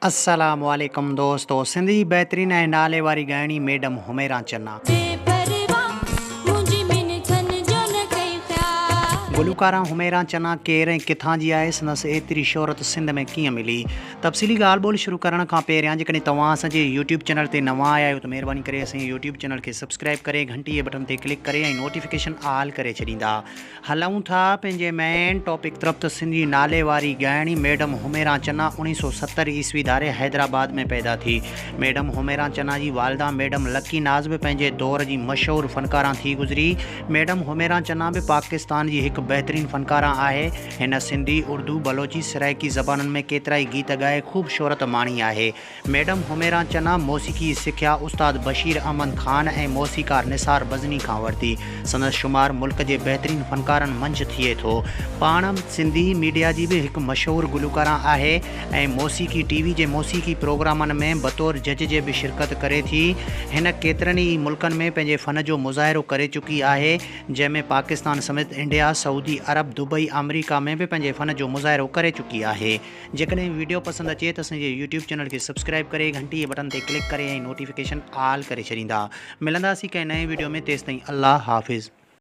السلام عليڪم دوستو سنڌ جي بهترين ۽ نالي واري ڳائڻي ميڊم حميرا چنا. بي پرواھ منهنجي منٿن جو نه ڪئي خيال. گلوڪارا حميرا چنا ڪير ۽ ڪٿان جي آهي سندس ايتري شهرت سنڌ ۾ ڪيئن ملي تفصيلي ڳالهه ٻولهه شروع ڪرڻ کان پهريان جيڪڏهن توهان اسان جي يوٽيوب چينل تي نوان آيا آهيو ته مهرباني ڪري اسان جي يوٽيوب چينل کي سبسڪرائب ڪري گهنٽي جي بٽڻ تي ڪلڪ ڪري ۽ نوٽيفڪيشن آل ڪري ڇڏيندا هلون ٿا پنهنجي مين ٽاپڪ طرف ته سنڌي نالي واري ڳائڻي ميڊم حميرا چنا 1970 عيسوي ڌاري حيدرآباد ۾ پيدا ٿي. ميڊم حميرا چنا جي والده ميڊم لڪي ناز به پنهنجي دور جي مشهور فنڪاران ٿي گذري. ميڊم حميرا چنا به پاڪستان جي هڪ بهترين فنڪاران آهي. هن سنڌي، اردو، بلوچي، سرائيڪي زبانن ۾ ڪيترائي گيت ڳائي خوب شهرت ماڻي آهي. ميڊم حميرا چنا موسيقي جي سکيا استاد بشير احمد خان ۽ موسيقار نثار بزني کان ورتي. سندس شمار ملڪ جي بهترين فنڪارن منجهه ٿئي ٿو. پاڻ سنڌي ميڊيا جي به هڪ مشهور گلوڪاران آهي ۽ موسيقي ٽي وي جي موسيقي پروگرامن ۾ بطور جج جي به شرڪت ڪري ٿي. هن ڪيترن ئي ملڪن ۾ پنهنجي فن جو مظاهرو ڪري چڪي آهي جنهن ۾ پاڪستان سميت انڊيا، سعودي عرب، دبئي، آمريڪا ۾ به پنهنجي فن جو مظاهرو ڪري چڪي آهي. جيڪڏهن ويڊيو پسند اچي ته اسان جي يوٽيوب چينل کي سبسڪرائب ڪري گهنٽي جي بٽن تي ڪلڪ ڪري ۽ نوٽيفڪيشن آل ڪري ڇڏيندا. ملنداسين ڪنهن نئين ويڊيو ۾ تيستائين الله حافظ.